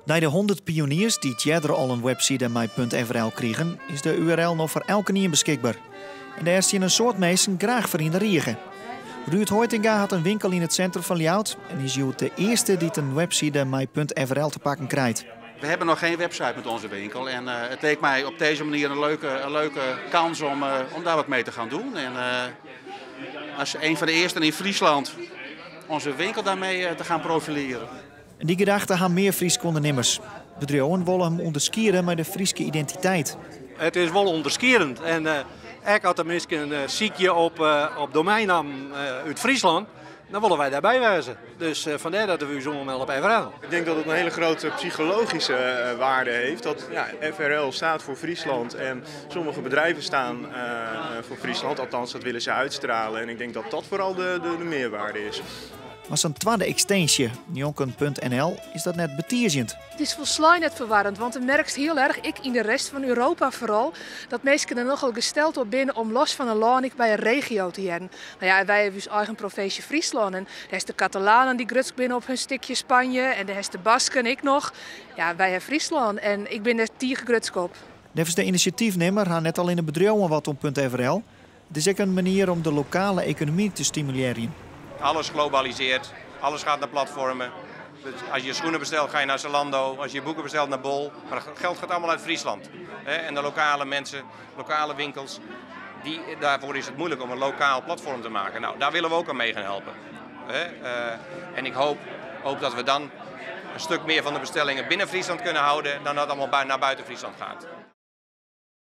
Nei de 100 pioniers dy't earder al in webside mei .frl krigen, is de URL no foar elkenien beskikber. En dêr steane in soad minsken graach foar yn de rige. Ruud Hoitinga hat in winkel yn it sintrum fan Ljouwert en is hjoed de earste dy't in webside mei .frl te pakken krijt. We hebben nog geen website met onze winkel en het leek mij op deze manier een leuke kans om daar wat mee te gaan doen. En als een van de eersten in Friesland onze winkel daarmee te gaan profileren. En dy gedachte ha mear Fryske ûndernimmers. Bedriuwen wolle him ûnderskiede mei de Fryske identiteit. It is wol ûnderskiedend. En ek as der minsken sykje op domeinnammen út Fryslân, dan wolle wy dêrby wêze. Dus fandêr dat we ús oanmelde op FRL. Ik denk dat het een hele grote psychologische waarde heeft. Dat, ja, FRL staat voor Friesland en sommige bedrijven staan voor Friesland. Althans, dat willen ze uitstralen. En ik denk dat dat vooral de meerwaarde is. Mar sa'n twadde ekstinsje, njonken .nl, is dat net betiizjend. It is folslein net ferwarrend, want do merkst hiel erch, ek yn de rest fan Europa foaral, dat minsken der nochal gesteld op binne om los fan in lân ek by in regio te hearren. No ja, wy hawwe ús eigen provinsje Fryslân en dêr is de Katalanen dy't grutsk binne op hun stikje Spanje en dêr is de Basken ek noch. Ja, wy hawwe Fryslân en ik bin der tige grutsk op. Neffens de inisjatyfnimmer ha net allinne bedriuwen wat oan .frl. It is ek in manier om de lokale ekonomy te stimulearjen. Alles globaliseert, alles gaat naar platformen. Dus als je schoenen bestelt, ga je naar Zalando. Als je boeken bestelt, naar Bol. Maar het geld gaat allemaal uit Friesland. En de lokale mensen, lokale winkels, daarvoor is het moeilijk om een lokaal platform te maken. Nou, daar willen we ook aan mee gaan helpen. En ik hoop dat we dan een stuk meer van de bestellingen binnen Friesland kunnen houden dan dat allemaal naar buiten Friesland gaat.